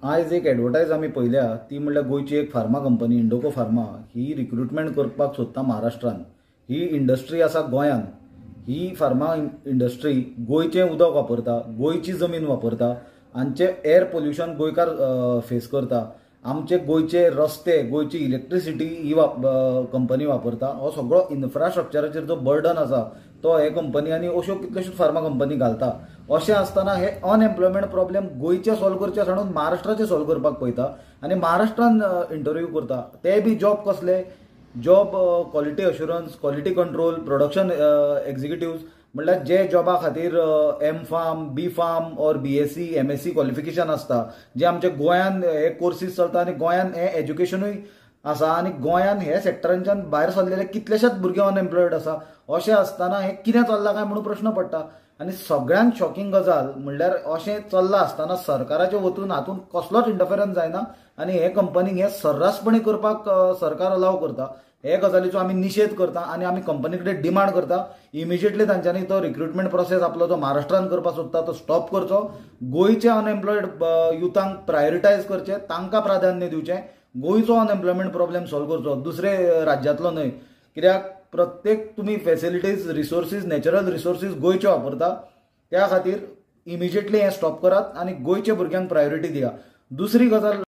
आयज एक एडवर्टायज आमी पळयल्या ती म्हणल्यार गोंयची एक फार्मा कंपनी इंडोको फार्मा ही रिक्रुटमेंट करपाक सोदता महाराष्ट्रान. ही इंडस्ट्री आसा गोंयान. ही फार्मा इंडस्ट्री गोंयचें उदक वापरता, गोंयची जमीन वापरता, आमचें एयर पोल्युशन गोंयकार फेस करता, आमचे गोंयचे रस्ते, गोंयची इलेक्ट्रिसिटी ही कंपनी वापरता. हो सगळो इन्फ्रास्ट्रक्चराचेर जो बर्डन आसा तो हे कंपनी आनी अश्यो कितल्योश्योच फार्मा कंपनी घालता. अशें आसतना हे अनएम्प्लॉयमेंट प्रॉब्लेम गोंयचे सॉल्व करचे सांडून महाराष्ट्राचे सॉल्व करपाक पळयता आनी महाराष्ट्रान इंटरव्यू करता. ते बी जॉब कसले? Job quality assurance, quality control, production executive, म्हणल्यार जे जॉबा खातीर M pharm, B pharm or BSc, MSc qualification आसता, जे आमच्या गोंयान हे कोर्सीस चलता आनी गोंयान हे एज्युकेशनूय आसा आनी गोंयान हे सेक्टरांच्यान भायर सरलेले कितलेशेच भुरगे अनएम्प्लॉयड आसा. अशें आसतना हें कितें चल्लां काय म्हणून प्रश्न पडटा. आनी सगळ्यांत शॉकिंग गजाल म्हणल्यार अशें चल्लां आसतना सरकाराच्या वतून हातूंत कसलोच इंटरफेरन्स जायना आनी हे कंपनीक हे सर्रासपणी करपाक सरकार अलाव करता. हे गजालीचो आमी निशेध करता आनी आमी कंपनी कडेन डिमांड करता इमिजिएटली तांच्यांनी तो रिक्रुटमेंट प्रोसेस आपलो जो महाराष्ट्रान करपाक सोदता तो स्टॉप करचो. गोंयचे अनएम्प्लॉयड युथांक प्रायोरिटायज करचें, तांकां प्राधान्य दिवचें, गोंयचो अनएम्प्लॉयमेंट प्रॉब्लेम सॉल्व करचो, दुसरे राज्यांतलो न्हय. कित्याक प्रत्येक तुमी फॅसिलिटीज, रिसोर्सीस, नॅचरल रिसोर्सीस गोंयचे वापरता, त्या खातीर इमिजिएटली हें स्टॉप करात आनी गोंयच्या भुरग्यांक प्रायोरिटी दिया. दुसरी गजाल